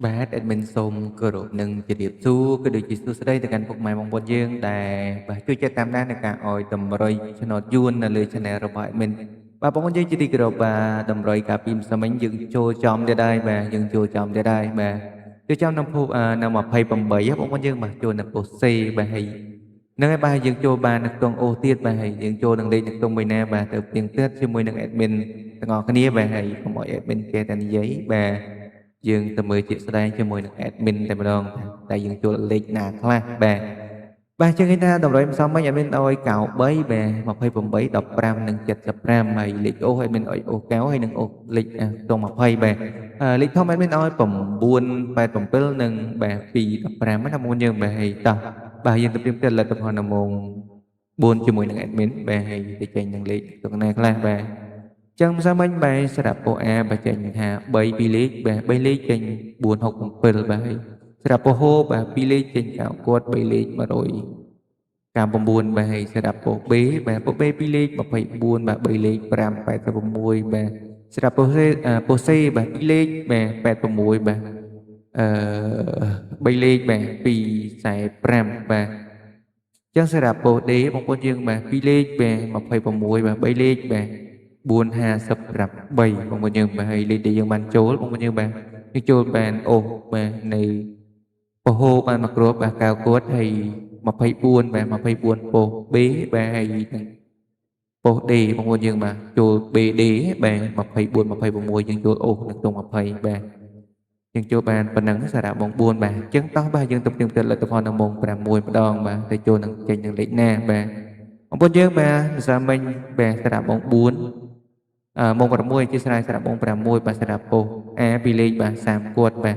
បាទ admin សូមគោរពនិងជម្រាបសួរក៏ដូចជាសួស្តីទៅកាន់ពុកម៉ែបងប្អូនយើងដែលបាទជួយចិត្តតាមដានในការឲ្យតម្រុយឆ្នោតយួននៅលើ Channel របស់ admin បាទបងប្អូនយើងជាទីគោរពបាទតម្រុយកាលពីម្សិលមិញយើងចូលចំទៀតហើយបាទយើងចូលចំទៀតហើយបាទចូលចំនៅភពនៅ28បងប្អូនយើងបាទចូលនៅពោះ C បាទហើយនឹងហើយបាទយើងចូលបាននៅក្នុងអូទៀតបាទហើយយើងចូលនឹងលេខនៅក្នុងមួយណាបាទទៅផ្ទៀងផ្ទាត់ជាមួយនឹង admin ទាំងអស់គ្នាបាទហើយកុំឲ្យ admin គេតែនិយាយបាទយើងទៅមើលជាក់ស្ដែងជាមួយនឹង admin តែម្ដងតែយើងចូលលេខណាខ្លះបាទបាទជាងគេថាតម្រុយម្សិលមិញ admin ឲ្យ93បាទ28 15និង75ហើយលេខអូស admin ឲ្យអូស9ហើយនិងអូសលេខខ្ទង់20បាទលេខធំ admin ឲ្យ987និងបាទ215ណាបងយើងបាទហើយតោះបាទយើងទៅព្រៀបទៅលទ្ធផលនៅម៉ោង4ជាមួយនឹង admin បាទហើយទៅចេញនឹងលេខត្រង់ណាខ្លះបាទចឹងម្សិលមិញបែស្រាប់ពោ A បាទចេញថា3 2លេខបាទ3លេខចេញ467បាទហើយស្រាប់ពោហូបាទ2លេខចេញ9គាត់3លេខ199បាទហើយស្រាប់ពោ B បាទពោ B 2លេខ24បាទ3លេខ586បាទស្រាប់ពោ C ពោ C បាទ2លេខបាទ86បាទអឺ3លេខបាទ245បាទចឹងសម្រាប់ពោ D បងប្អូនយើងបាទ2លេខបាទ26បាទ3លេខបាទ458បងប្អូនយើងបាទហើយលេខដែលយើងបានចូលបងប្អូនយើងបាទយើងចូលបានអូសបាទនៅពហោបានមកគ្រាប់បាទកៅគាត់ហើយ24បាទ24ពោ B បាទហើយនឹងពោ D បងប្អូនយើងបាទចូល BD បាទ24 26យើងចូលអូសនៅក្នុង20បាទយើងចូលបានប៉ុណ្ណឹងសារៈបង4បាទអញ្ចឹងតោះបាទយើងទៅផ្ទៀងផ្ទាត់លទ្ធផលនៅម៉ោង6ម្ដងបាទទៅចូលនឹងចេញនឹងលេខណាបាទបងប្អូនយើងបាទម្សិលមិញបាទសារៈបង4អឺម៉ោង6ជាស្រ័យសារៈបង6បាទសារៈពោ A ពីរលេខបាទ30គាត់បាទ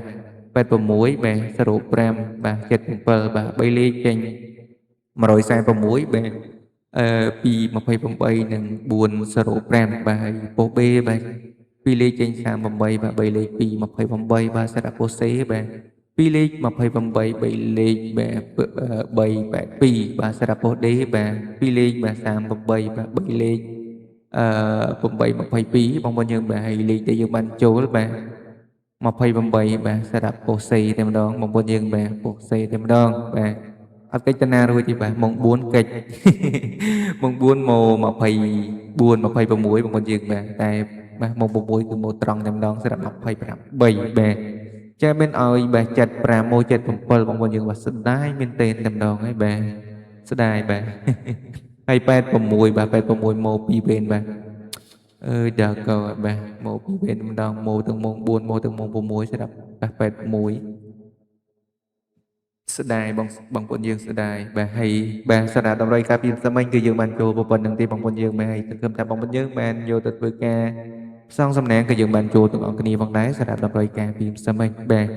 86បាទ05បាទ77បាទ3លេខចេញ146បាទអឺ228និង405បាទហើយពោ B បាទ2លេខចេញ38បាទ3លេខ228បាទសារៈពោ C បាទ2លេខ28 3លេខបាទ382បាទសារៈពោ D បាទ2លេខបាទ38បាទ3លេខអឺ822បងប្អូនយើងបាទហើយលេខដែលយើងបានចូលបាទ28បាទសារៈពោ C តែម្ដងបងប្អូនយើងបាទពោ C តែម្ដងបាទអត់កិច្ចតាណារួចទេបាទម៉ោង4កិច្ចម៉ោង4មក24 26បងប្អូនយើងបាទតែបាទម៉ោង6គឺមកត្រង់តែម្ដងសម្រាប់28បាទចាមានឲ្យបាទ75មក77បងប្អូនយើងបាទស្ដាយមែនទែនតែម្ដងហើយបាទស្ដាយបាទហើយ86បាទ86មក2វេនបាទអើយដល់កបាទមក2វេនម្ដងមកទាំងម៉ោង4មកទាំងម៉ោង6ស្រាប់បាទ81ស្ដាយបងបងប្អូនយើងស្ដាយបាទហើយបាទសារៈតម្រុយការពីម្សិលមិញគឺយើងបានចូលប៉ុណ្្នឹងទេបងប្អូនយើងបាទហើយសង្ឃឹមថាបងប្អូនយើងបានយកទៅធ្វើការផ្សងសំណាងក៏យើងបានចូលទាំងអស់គ្នាផងដែរសារៈតម្រុយការពីម្សិលមិញបាទ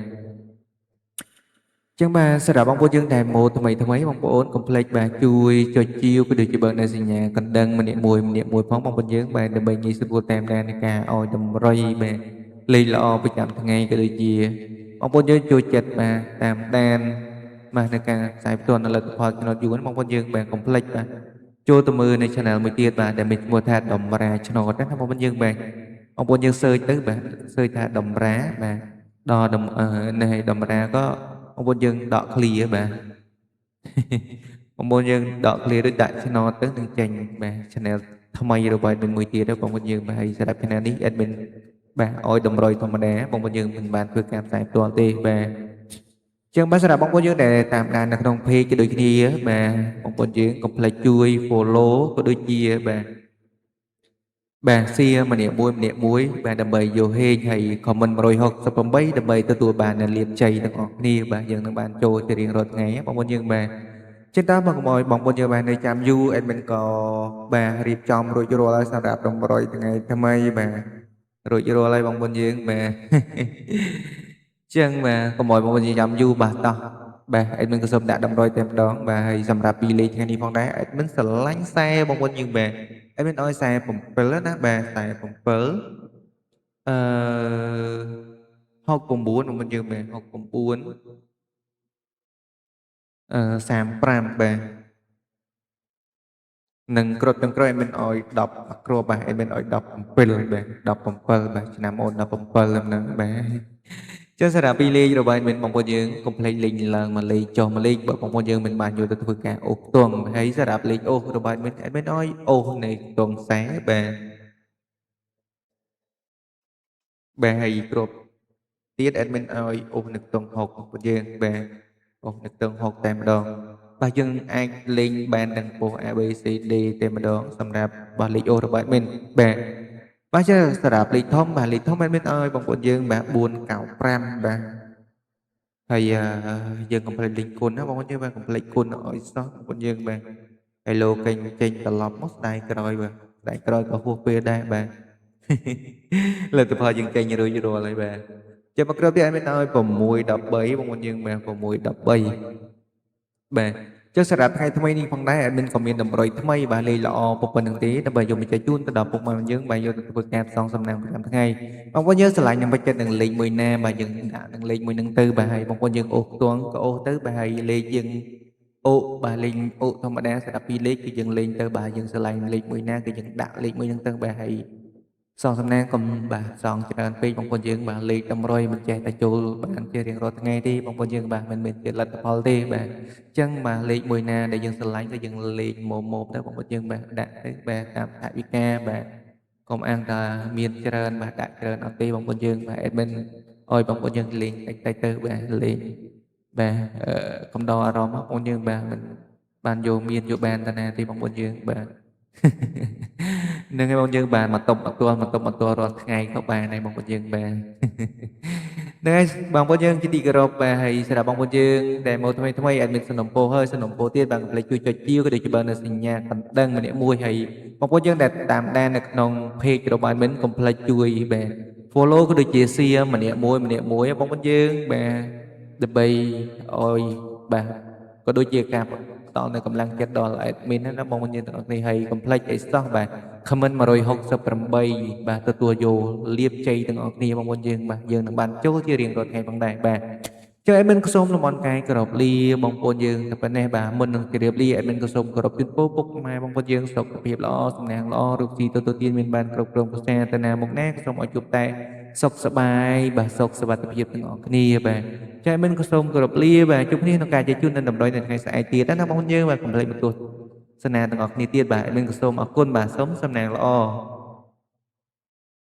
ចឹងបាទសម្រាប់បងប្អូនយើងដែលមកថ្មីថ្មីបងប្អូនកុំភ្លេចបាទជួយចុចជាវក៏ដូចជាបើកនៅសញ្ញាកណ្ដឹងម្នាក់មួយម្នាក់មួយផងបងប្អូនយើងបាទដើម្បីងាយស្រួលតាមដាននៃការឲ្យតម្រុយបាទលេខល្អប្រចាំថ្ងៃក៏ដូចជាបងប្អូនយើងចូលចិត្តបាទតាមដានបាទនៅការផ្សាយផ្ទាល់នៅលទ្ធផលឆ្នោតយួនបងប្អូនយើងបាទកុំភ្លេចបាទចូលទៅមើលនៅ Channel មួយទៀតបាទដែលមានឈ្មោះថាតម្រាឆ្នោតណាបងប្អូនយើងបាទបងប្អូនយើង search ទៅបាទ search ថាតម្រាបាទដល់នេះតម្រាក៏បងប្អូនយើងដក clear បាទបងប្អូនយើងដក clear ដូចដាក់ឆ្នោតទៅនឹងចេញបាទ channel ថ្មីរបស់ admin មួយទៀតបងប្អូនយើងបាទហើយសម្រាប់ channel នេះ admin បាទឲ្យតម្រុយធម្មតាបងប្អូនយើងមិនបានធ្វើការផ្សាយផ្ទាល់ទេបាទចឹងបាទសម្រាប់បងប្អូនយើងដែលតាមដាននៅក្នុង page ក៏ដូចគ្នាបាទបងប្អូនយើងកុំភ្លេចជួយ follow ក៏ដូចជាបាទបាទ share ម្នាក់មួយម្នាក់មួយបាទដើម្បីយកហេងហើយ comment 168ដើម្បីទទួលបាននូវលាភជ័យទាំងអស់គ្នាបាទយើងនឹងបានចូលជារៀងរាល់ថ្ងៃបងប្អូនយើងបាទចឹងតើបងកុំឲ្យបងប្អូនយើងបាទនៅចាំយូរ admin ក៏បាទរៀបចំរួចរាល់ហើយសម្រាប់តម្រុយថ្ងៃថ្មីបាទរួចរាល់ហើយបងប្អូនយើងបាទចឹងបាទកុំឲ្យបងប្អូនយើងចាំយូរបាទតោះបាទ admin ក៏សូមដាក់តម្រុយតែម្ដងបាទហើយសម្រាប់ពីលេខថ្ងៃនេះផងដែរ admin ស្រឡាញ់ខ្សែបងប្អូនយើងបាទ admin ឲ្យ47ណាបាទ47អឺ69បងប្អូនយើងបាទ69អឺ35បាទនិងគ្រាប់ទាំងក្រោយ admin ឲ្យ10គ្រាប់បាទ admin ឲ្យ17បាទ17បាទឆ្នាំអូន17ហ្នឹងបាទ ចឹងសារ៉ាពីលេខរបស់ admin បងប្អូនយើងកុំភ្លេចលេខឡើងមកលេខចុះមកលេខបើបងប្អូនយើងមិនបានយកទៅធ្វើការអូសខ្ទង់ហើយសម្រាប់លេខអូសរបស់ admin admin ឲ្យអូសនៅខ្ទង់ខ្សែបាទបាទហើយគ្រប់ទៀត admin ឲ្យអូសនៅខ្ទង់6បងប្អូនយើងបាទអូសនៅខ្ទង់6តែម្ដងបាទយើងអាចលេងបានទាំងប៉ុស្តិ៍ A B C D តែម្ដងសម្រាប់បាទលេខអូសរបស់ admin បាទបាទចឹងសម្រាប់លេខធំបាទលេខធំ admin ឲ្យបងប្អូនយើងបាទ495បាទហើយយើងកុំភ្លេចលេងគុណណាបងប្អូនយើងបាទកុំភ្លេចគុណឲ្យសោះបងប្អូនយើងបាទហើយលោកេញចេញត្រឡប់មកស្ដាយក្រោយបាទស្ដាយក្រោយក៏ហួសពេលដែរបាទលទ្ធផលយើងចេញរួចរាល់ហើយបាទចាំមកគ្រាប់ទៀត admin ឲ្យ6 13បងប្អូនយើងបាទ6 13បាទចុះសម្រាប់ថ្ងៃថ្មីនេះផងដែរ admin ក៏មានតម្រុយថ្មីបាទលេខល្អប៉ុណ្្នឹងទេដើម្បីយកមកចែកជូនទៅដល់ពុកម៉ែយើងបាទយកទៅធ្វើការផ្សងសំណាងប្រចាំថ្ងៃបងប្អូនយើងស្រឡាញ់នឹងបច្ចិតនឹងលេខមួយណាបាទយើងដាក់នឹងលេខមួយនឹងទៅបាទហើយបងប្អូនយើងអូសខ្ទង់ក៏អូសទៅបាទហើយលេខយើងអូបាទលេខអូធម្មតាសម្រាប់ពីរលេខគឺយើងលេងទៅបាទយើងស្រឡាញ់លេខមួយណាគឺយើងដាក់លេខមួយនឹងទៅបាទហើយសងសំណាងកុំបាទសងច្រើនពេកបងប្អូនយើងបាទលេខតម្រុយមិនចេះតែចូលបានជារៀងរាល់ថ្ងៃទេបងប្អូនយើងបាទមិនមែនជាលទ្ធផលទេបាទអញ្ចឹងបាទលេខមួយណាដែលយើងស្រឡាញ់ទៅយើងលេងមុំមុំទៅបងប្អូនយើងបាទដាក់ទៅបាទតាមថវិកាបាទកុំអាងថាមានច្រើនបាទដាក់ច្រើនអត់ទេបងប្អូនយើងបាទ admin ឲ្យបងប្អូនយើងលេងតិចតិចទៅបាទលេងបាទកំដរអារម្មណ៍បងប្អូនយើងបាទមិនបានយកមានយកបានតាណាទេបងប្អូនយើងបាទនឹងហើយបងយើងបាទមកតុបមកទាល់មកតុបមកទាល់រាល់ថ្ងៃក៏បានដែរបងប្អូនយើងបាទនឹងហើយបងប្អូនយើងជាទីគោរពបាទហើយសម្រាប់បងប្អូនយើងដែលមកថ្មីថ្មី admin សំណពរហើយសំណពរទៀតបាទកុំភ្លេចជួយចុចជាវក៏ដូចជាបើនៅសញ្ញាកណ្ដឹងម្នាក់មួយហើយបងប្អូនយើងដែលតាមដាននៅក្នុង page របស់ admin កុំភ្លេចជួយបាទ follow ក៏ដូចជា share ម្នាក់មួយម្នាក់មួយបងប្អូនយើងបាទដើម្បីឲ្យបាទក៏ដូចជាការផ្ដល់នៅកម្លាំងចិត្តដល់ admin ណាបងប្អូនយើងទាំងអស់គ្នាហើយកុំភ្លេចអីសោះបាទ comment 168បាទទទួលយកលៀបជ័យទាំងអស់គ្នាបងប្អូនយើងបាទយើងនឹងបានចូលជារៀងរាល់ថ្ងៃផងដែរបាទចុះ admin ក៏សូមលំអរកាយគោរពលាបងប្អូនយើងតែប៉ុណ្ណេះបាទមុននឹងជម្រាបលា admin ក៏សូមគោរពជូនពរពុកម៉ែបងប្អូនយើងសុខភាពល្អសំណាងល្អរកស៊ីទទួលទានមានបានគ្រប់គ្រងប្រសាទៅណាមកណាក៏សូមឲ្យជួបតែសុខសប្បាយបាទសុខសុវត្ថិភាពទាំងអស់គ្នាបាទចែកមិនក៏សូមគោរពលាបាទជួបគ្នាក្នុងការជជូននៅតម្រុយនៅថ្ងៃស្អែកទៀតណាបងប្អូនយើងបាទកុំភ្លេចមកទស្សនាទាំងអស់គ្នាទៀតបាទមិនក៏សូមអរគុណបាទសូមសំណាងល្អ